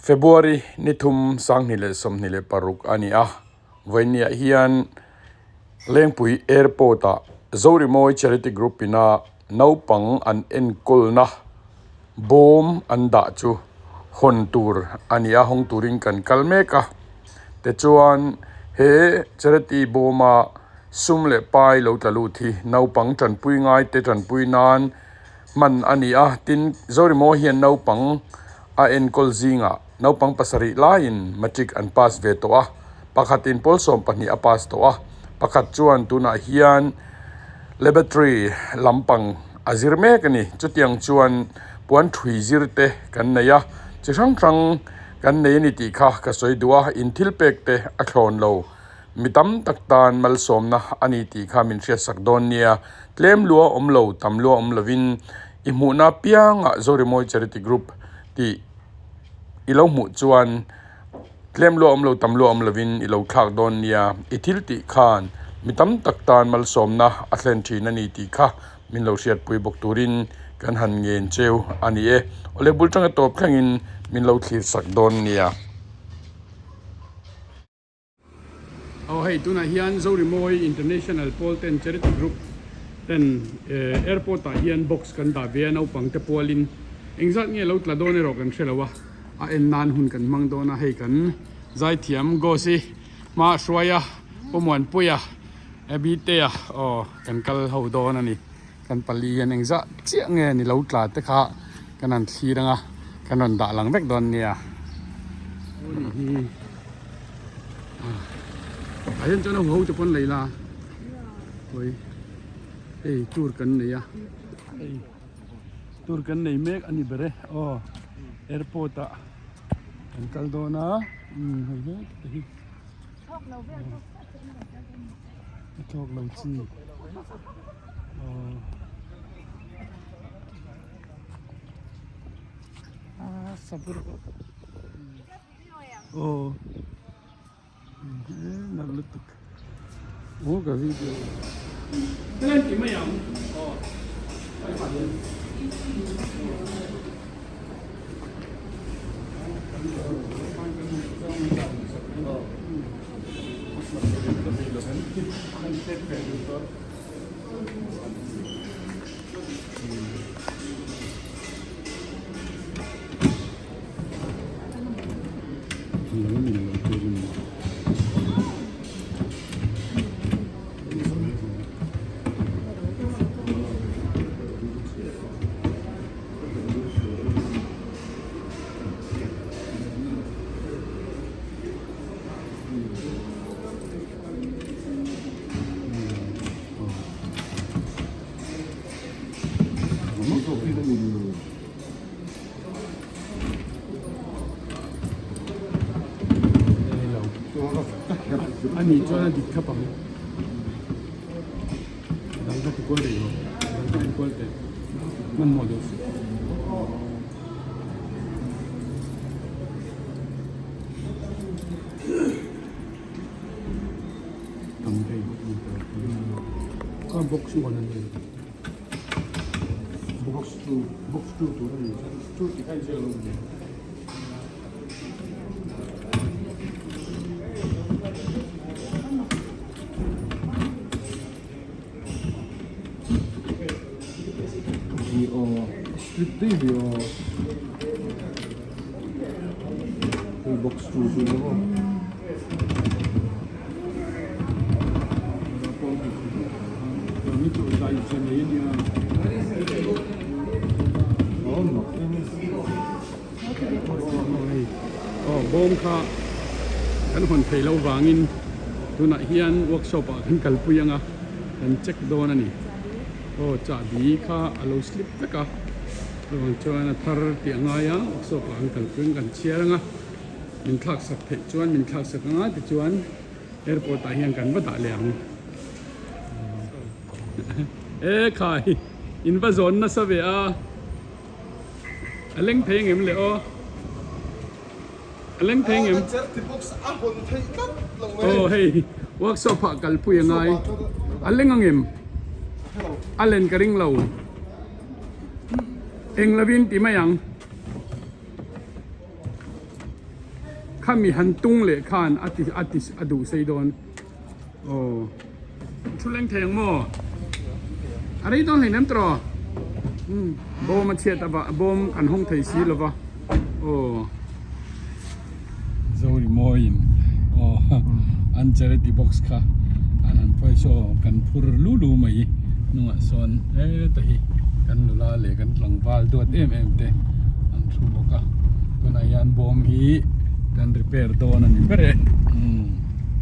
February ni thum 2026 a ni a, vawiinniah hian Lengpui Airport ah Zorimawi Charity Group ina naupang an enkawlna bawm an dah chu hawn tur a ni a, hawng turin kan kal mek a. Tichuan he charity bawma sum leh pai lo tla lut hi naupang tanpui ngaite tanpui nan hman a ni a, tin Zorimawi hian naupang a enkawl zingah naupang pasarih laiin matric an pass ve tawh a, pakhatin pawl 12 a pass tawh a, pakhat chuan tunah hian laboratory lampang a zir mek a ni. Chutiang chuan puan thui zir te kan nei a, chi hrang hrang kan nei a ni tih kha ka sawi duh a, in thil pek te a thlawn lo. Mi tam tak tan malsawmna a ni tih kha min hriatsak dawn nia. Tlem lua awm lo, tam lua awm lovin i hmuhna piangah Zorimawi Charity Group tih i lo hmuh chuan tlem lua awm lo, tam lua awm lovin i lo thlak dawn nia. I thil tih khan mi tam tak tan malsawmna a thlen thin a ni tih kha min lo hriatpui bawk turin kan han ngen cheu a ni e. Awle bul tanga tawp thlengin min lo thlirsak dawn nia. Aw hei tunah hian Zorimawi International Pawl ten Charity Group ten airport ah hian box kan dah ve a naupang te pualin engzat nge lo tla dawn erawh kan hre lo a a en nan hun kan hmang dawn a hei kan zaithiam Gos-i hma a hruai a Pu Muanpuia Abite-a aw kan kal ho dawn a ni kan pali hian engzah chiah nge ni lo tla te kha kan han thlir ang a kan rawn dah lang vek dawn nia. Ah hian chuan a huho te pawn lei la hawi hei tour kan nei a hei tour kan nei mek a ni ber e aw airport ah kan kal dawn a umm hei he te hi a thlawk lo chi aw. Aw nalh lutuk aw ka video helai ti mai ang aw A nih chuan a dik thlap ang dang ka ti kual rih lo dang ka ti kual teh hmanhmawh deuh suh. Tam thei box one a ni. Box two box two tur a ni two tih kha inziak lo ni. Hi aw strip daih ve aw hei box two chu ni maw. Bawm kha kan hawn thei loh vangin tunah hian workshop ah kan kalpui ang a kan check dawn a ni aw chahbi kha a lo slip vek a chuvang chuan a thar tih a ngai a workshop ah kan kalpui ang kan chhiar ang a min thlak sak theih chuan min thlak sak ang a tichuan airport ah hian kan va dah leh ang e khai in va zawn nasa ve a a leng thei ang em le aw a leng thei ang em aw hei workshop ah kalpui a ngai a leng ang em a len ka ring lo eng lovin ti mai ang. Khami han tung leh khan a ti a ti a duh sei dawn. Aw. Thu leng thei ang maw? A rei dawn hleinem tawh. Umm bawm a chhiat a vah bawm kan hawng thei si lo va. Aw. Zorimawiin aw an charity box kha an han phawi saw kan phur lu lu mai hnungah sawn heta hi kan nula leh kan tlangval duat em em te an thu bawk a tunah hian bawm hi kan repair dawn a ni ber e umm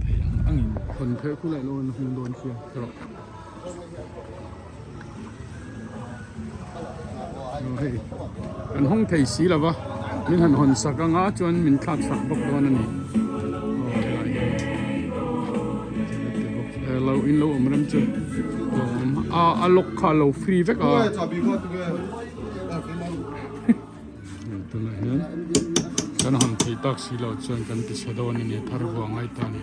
thei ang angin hawn kherh khulai lo an hung dawn sia erawh. Hei kan hawng thei si lo va min han hawn sak anga chuan min thlak sak bawk dawn a ni aw helai hian lo in lo awm rem chu a a lock kha a lo free vek a tunah hian kan hawn thei tak si lo chuan kan ti chhe dawn a ni thar vua ngai ta a ni.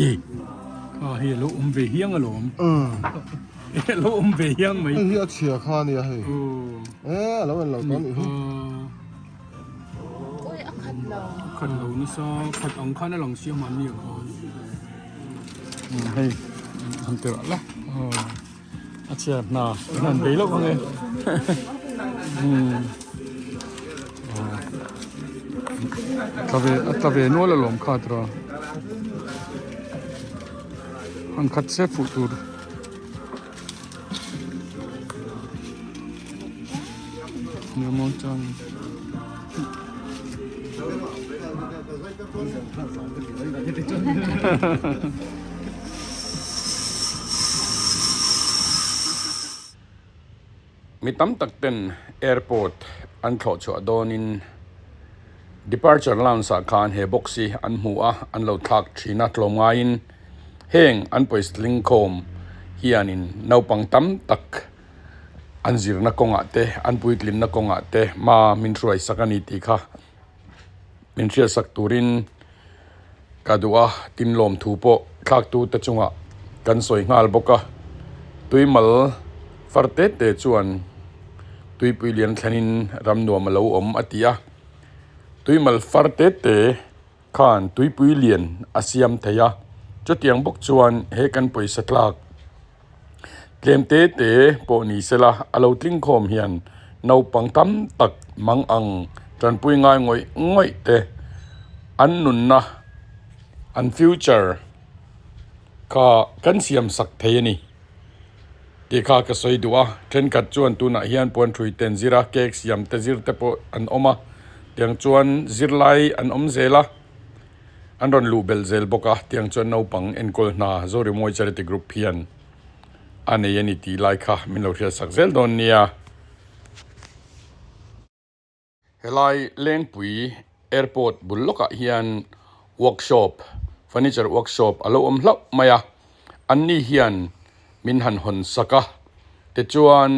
E kha hi a lo awm ve hiang alawm e lo awm ve hiang mai hei hi a chhia kha ania hei e a lo en lo ta anih hi ui a khat lo a khat lo nasa khat ang khan a lang sia mahni ah khan hei han tirh la a chhiar hna an han bei loh ang e tla ve a tla ve nual alawm kha tura han khat se fuh tur. Mi tam tak ten airport an thlawh chhuah dawnin departure lounge ah khan he box hi an hmu a, an lo thlak thin a tlawm ngaiin heng an pawisa tling khawm hianin naupang tam tak an zirna kawngah te an puitlinna kawngah te hma min hruai sak a ni tih kha min hriat sak turin ka duh a tin lawmthu pawh thlak tu te chungah kan sawi nghal bawk a tuimal far te te chuan tuipui lian thlenin ram nuam a lo awm a ti a tuimal far te te khan tuipui lian a siam thei a chutiang bawk chuan he kan pawisa tlak Tlem te te pawh ni sela a lo tling khawm hian naupang tam tak mang ang tanpui ngai ngawih ngawih te an nunna an future kha kan siam sak thei a ni tih kha ka sawi duh a thenkhat chuan tunah hian puanthui ten zir a cake siam te zir te pawh an awm a tiang chuan zirlai an awm zel a. An rawn luh belh zel bawk a, tiang chuan naupang enkawl hna Zorimawi Charity Group hian a nei a ni tih lai kha min lo hriat sak zel dawn nia. Helai Lengpui Airport bul lawkah hian workshop, furniture workshop a lo awm hlauh mai a, anni hian min han hawn sak a, tichuan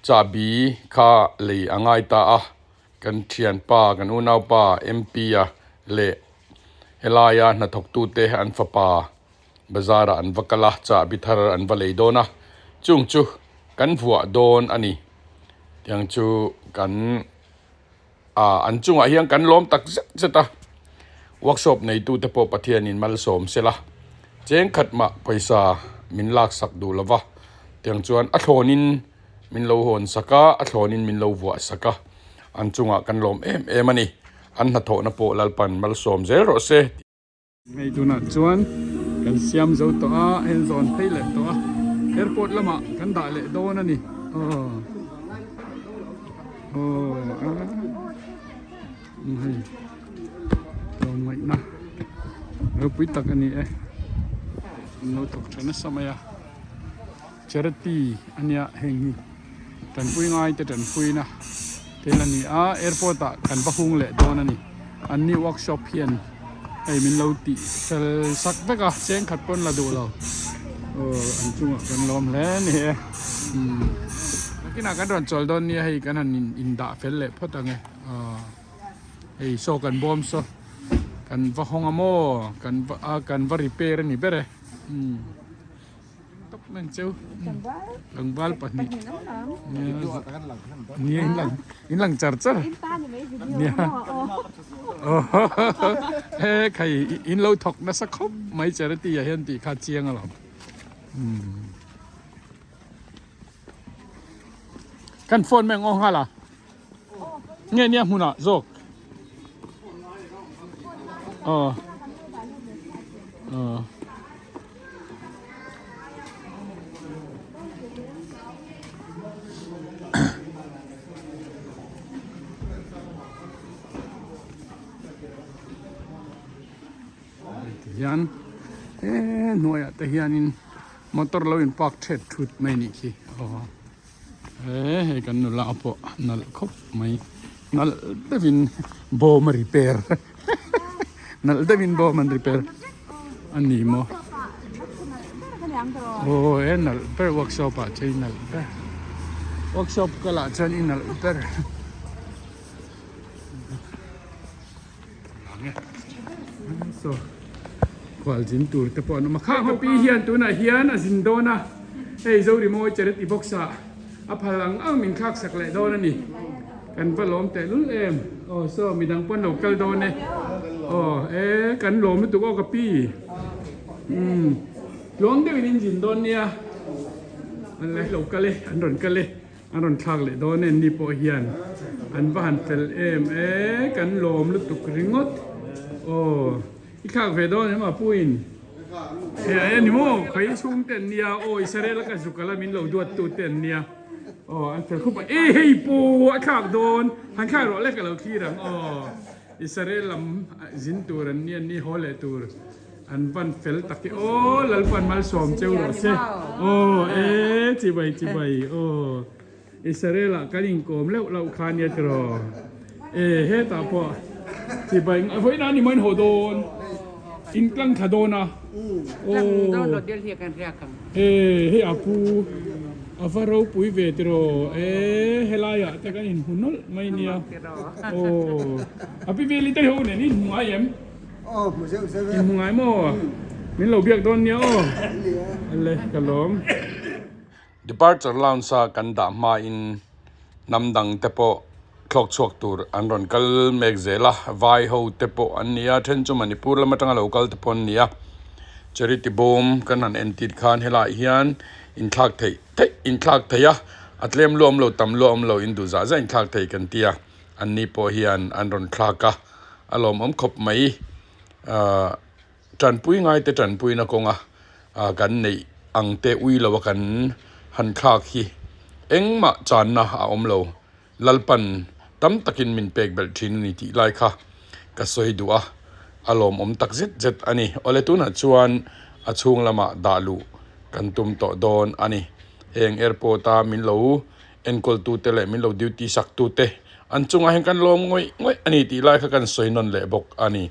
chahbi kha lei a ngai ta a. Kan thianpa, kan unaupa MP-a leh helaia hnathawktute an fapa bazar-ah an va kal a, chahbi thar an va lei dawn a, chung chu kan vuah dawn a ni. Tiang chu kan ah an chungah hian kan lawm tak zet zet a, workshop neitute pawh Pathianin malsawm sela, cheng khat mah pawisa min laksak duh lova, tiang chuan a thlawnin Min lo hawn sak a, a thlawnin min lo vuah sak a, an chungah kan lawm em em a ni. An hnathawhna pawh Lalpan malsawm zel rawh se. Hei tunah chuan kan siam zo tawh a, heng zawn phei leh tawh a, airport lamah kan dah leh dawn a ni. Aw aw hei tlawmngaihna ropui tak a ni e, an lo thawk tha nasa mai a. Charity a nia heng hi tanpui ngai te tanpuina thil a ni a airport ah kan va hung leh dawn a ni an ni workshop hian hei min lo tih fel sak vek a cheng khat pawn la duh lo aw an chungah kan lawm hle a ni e umm nakinah kan rawn chawl dawn nia hei kan han in dah fel leh phawt ang e aw. Hei saw kan bawm saw kan va hawng a maw kan va a kan va repair a ni ber e umm tawp mai ang cheu tlangval pahnih nia in lang in lang char char nia he khai in lo thawk nasa khawp mai charity ah hian tih kha chiang alawm umm kan phone mai ang aw nghal a. Nge nia hmunah zawk. Aw. Aw. Tihian he hnuaiah te hianin motor lo in park thet thut mai anih khi aw. He hei kan nula pawh nalh khawp mai nalh deuhin bawm a repair nalh deuhin bawm an repair a ni maw aw he nalh ber workshop ah chuan i nalh ber workshop kal ah chuan i nalh ber saw khual zin tur te pawh an awm a khang ho pi hian tunah hian a zin dawn a hei Zorimawi charity box ah a phal ang ang min thlak sak leh dawn a ni kan va lawm teh lul em aw saw midang pawn lo kal dawn e aw e kan lawm lutuk aw ka pi umm tluang deuhin in zin dawn nia an lo kal e an rawn kal e. An rawn thlak leh dawn e ni pawh hian an va han fel em e kan lawm lutuk ringawt aw i thlak ve dawn em a puin e a ni maw khawi chhung te an nia aw Israel a ka zuk ala min lo duat tu te an nia aw an fel khup a e hei pawh a thlak dawn han thlak rawh lek a lo thlir ang aw Israel lam zin tur an nia ni haw leh tur. An van fel tak e aw Lalpan malsawm cheu rawh se aw e chibai chibai aw Israel ah kan inkawm leuh loh kha nia tiraw e hetah pawh chibai vawiin a ni maw in haw dawn in tlang thla dawn a aw e hei a pu a va ropui ve tiraw e helai ah te kan inhmu nawlh mai nia aw a pi veli te ho nen in hmu ngai em. Aw hmu zeuh zeuh e. In hmu ngai maw? Min lo biak dawn nia aw. Ale ka lawm. Departure lounge a kan dah hmain hnam dang te pawh thlawk chhuak tur an rawn kal mek zel a, vai ho te pawh an ni a, then chu Manipur lam atanga lo kal te pawh an ni a. Charity bawm kan han entir khan helaiah hian inthlak theih theih inthlak theih a, a tlem luah awm lo tam luah awm lo induh zah zah inthlak thei kan ti a, anni pawh hian an rawn thlak a. A lawmawm khawp mai. Ahh tanpui ngai te tanpuina kawnga ah kan neih ang te ui lo a kan han thlak hi engmah channa a awm lo. Lalpan tam takin min pek belh thin a ni tih lai kha ka sawi duh a, a lawmawm tak zet zet a ni. Awle tunah chuan a chhung lamah dah luh kan tum tawh dawn a ni. Heng airport a min lo Enkawltute leh min lo duty saktute an chungah hian kan lawm ngawih ngawih a ni tih lai kha kan sawi nawn leh bawk a ni.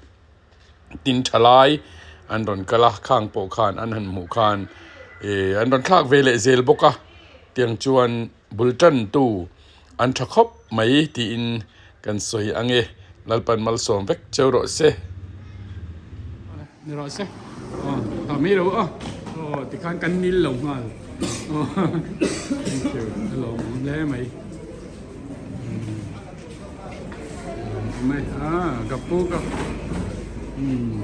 Tin tha lai an rawn kal a, khang pawh khan an han hmuh khan ih an rawn thlak ve leh zel bawk a, tiang chuan bul tantu an tha khawp mai tiin kan sawi ang e, Lalpan malsawm vek cheu rawh se. Ni rawh se aw ta mai lo aw aw tikhan kan nil lo nghal aw thank you a lawmawm hle mai mai a ka pu ka umm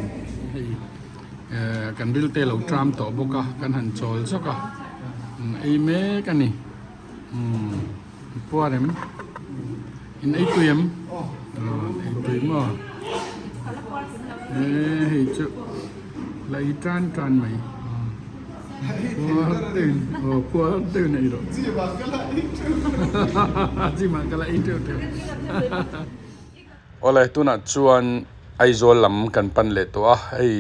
hei eh kan rilte lo tram tawh bawk a kan han chawl zawk a ei mek a ni umm puar em. In ei tui em? Ei tui maw? Eee hei chu la ei tan tan mai. Puar deuhin aw puar deuhin a ei rawh. Chi mah ka la ei teuh teuh. Awle tunah chuan Aizawl lam kan pan leh tawh a, hei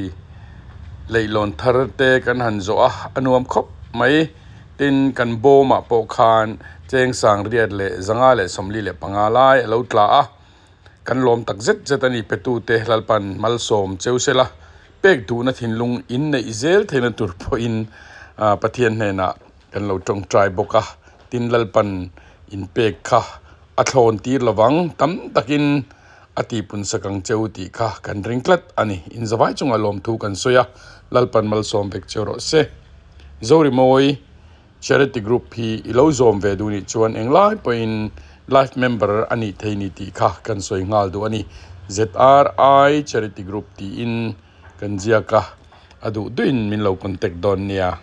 leihlawn thar te kan han zawh a, a nuam khawp mai. Tin, kan bawmah pawh khan cheng sang riat leh zanga leh 45 lai a lo tla a, kan lawm tak zet zet a ni petute Lalpan malsawm cheu sela, pek duhna thinlung inneih zel theihna tur pawhin Pathian hnenah kan lo tawngtai bawk a, tin Lalpan inpek kha a thlawn tir lovang tam takin. A tihpun sak ang che u tih kha kan ring tlat a ni. Inzavai chungah lawmthu kan sawi a, Lalpan malsawm vek che rawh se. Zorimawi Charity Group hi i lo zawm ve duh nih chuan englai pawhin Life Member a nih thei ni tih kha kan sawi nghal duh a ni. ZRI Charity Group tiin kan ziak a, a duh duhin min lo contact dawn nia.